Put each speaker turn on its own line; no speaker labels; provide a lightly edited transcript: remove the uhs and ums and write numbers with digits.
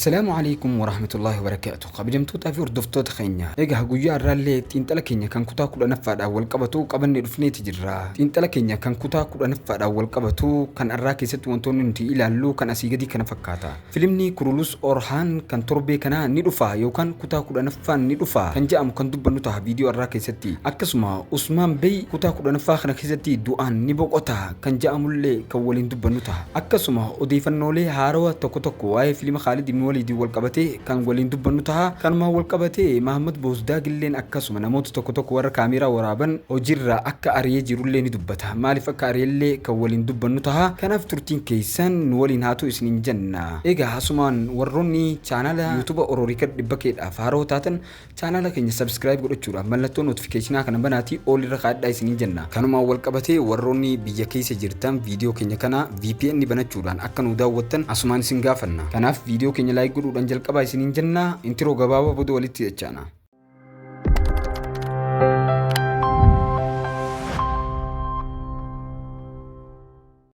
Assalaamu alaikum warahmatullaahi wabarakaatu. Kabajamtootaa fi hordoftoota keenya. Egaa guyyaa har'aallee xiinxala keenya kan kutaa 10ffaadhaan wal qabatu qabannee dhufneeti jirra. Xiinxala keenya kan kutaa 10ffaadhaan wal qabatu kan har'aa keessatti wantoonni nuti ilaallu kan asii gadii kana fakkaata. Filimni Kurulus Orhaan kan torbee kanaa ni dhufa yookaan kutaa 10ffaan ni dhufa kan jedhamu kan dubbannu taha viidiyoo har'aa keessatti. Akkasuma Usmaan Bey kutaa 10ffaa kana keessatti du'aan ni boqota kan jedhamullee kan waliin dubbannu taha. Akkasuma odeeyfannoolee haarawa tokko tokko waa'ee filima Khaalid ibn Waliidiin wal qabatee kan waliin dubbannu taha. Kanumaan wal qabatee Mahammad Boozdaagilleen akkasuma namoota tokko tokko warra kaameeraa waraaban hojiirraa akka ari'ee jirullee ni dubbata. Maaliif akka ari'ellee kan waliin dubbannu taha. Kanaaf turtiin keeysan nu waliin haa ta'u isiniin jenna. Egaa asumaan warroonni chaanaala YouTube Oro Record 100K dhaaf haarawa taatan Chaanaala keenya subscribe godhachuudhaan mallattoo notification kana banaatii all irra kaa'adhaa isiniin jenna. Kanumaan wal qabatee warroonni biyya keessa jirtan viidiyoo keenya kana VPN banachuudhaan akka nu daawwattan asumaan isin gaafanna. Kanaaf viidiyoo keenya like godhuudhaan jalqabaa isiniin jenna. Intro gabaabaa booda walitti dachaana.